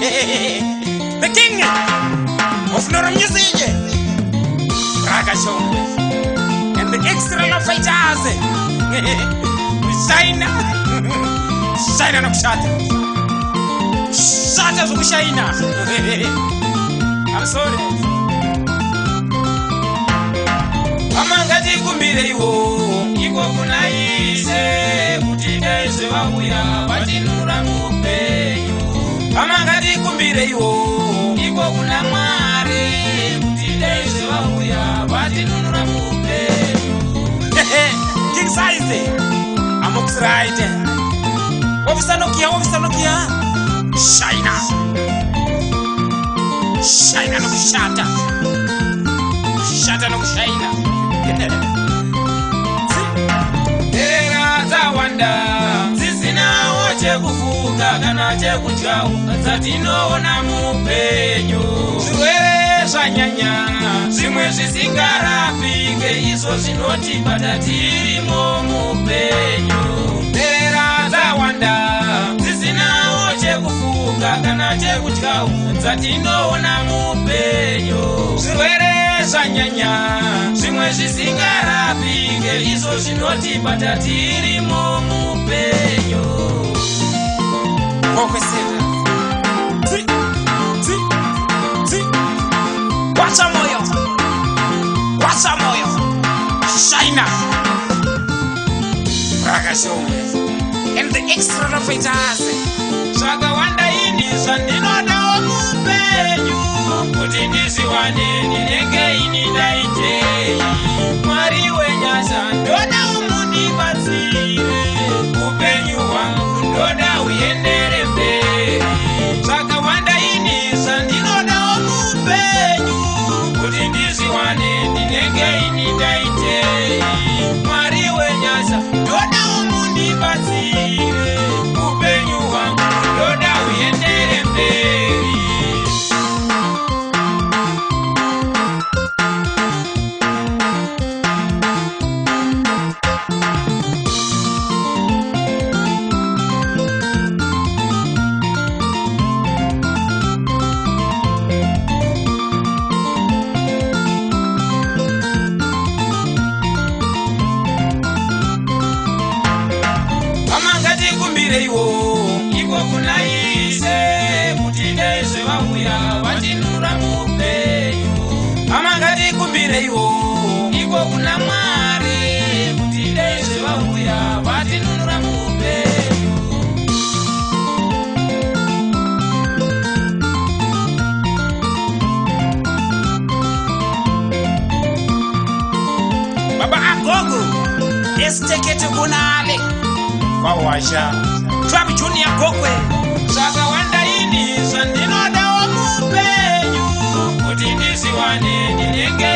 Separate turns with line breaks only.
The king of Nora music, Raga Shongwe, and the extra love fighters. Shaina, shaina nokushata, shata zvokushaina. I'm sorry. Hama, ngatikumbireiwo iko kuna Ishe kuti dai zvevauya vatinunura muupenyu. Hama, ngatikumbireiwo iko kuna Mwari kuti dai zvevauya vatinunura muupenyu. King size amoxride, officer Nokia, officer Nokia, shaina, shaina nokushata, shata nokushaina. Nherera dzawanda dzisinawo chekufuka kana chekudyawo dzatinoona muupenyu. Zvirwere zvanyanya, zvimwe zvisingarapike, izvo zvinotibata tirimo muupenyu. Nherera dzawanda dzisinawo chekufuka kana chekudyawo dzatinoona muupenyu. Zvirwere zvanyanya, zvimwe zvisingarapike, izvo zvinotibata tirimo muupenyu. Kokwesera ti ti ti, wacha moyo, wacha moyo, shaina, Rakashongwe and the extra fighters. Zvakawanda ini zvandinodawo muupenyu, kuti ndizviwane ndinenge ini ndaitei? Mwari wenyasha, ndoda mundibatsire, upenyu hwangu ndoda huendere mberi. Zvakawanda ini zvandinodawo muupenyu, kuti ndizviwane ndinenge ini ndaitei? Mwari wenyasha, ndoda mundibatsire, upenyu hwangu ndoda huendere mberi. Hama, ngatikumbireiwo iko kuna Ishe kuti dai zvevauya vatinunura muupenyu. Hama, ngatikumbireiwo iko kuna Mwari kuti dai zvevauya vatinunura muupenyu. Baba Agogo esitekete kunale kwawasha Club Junior Gokwe. Zvakawanda ini zvandinodawo muupenyu, kuti ndizviwane ndinenge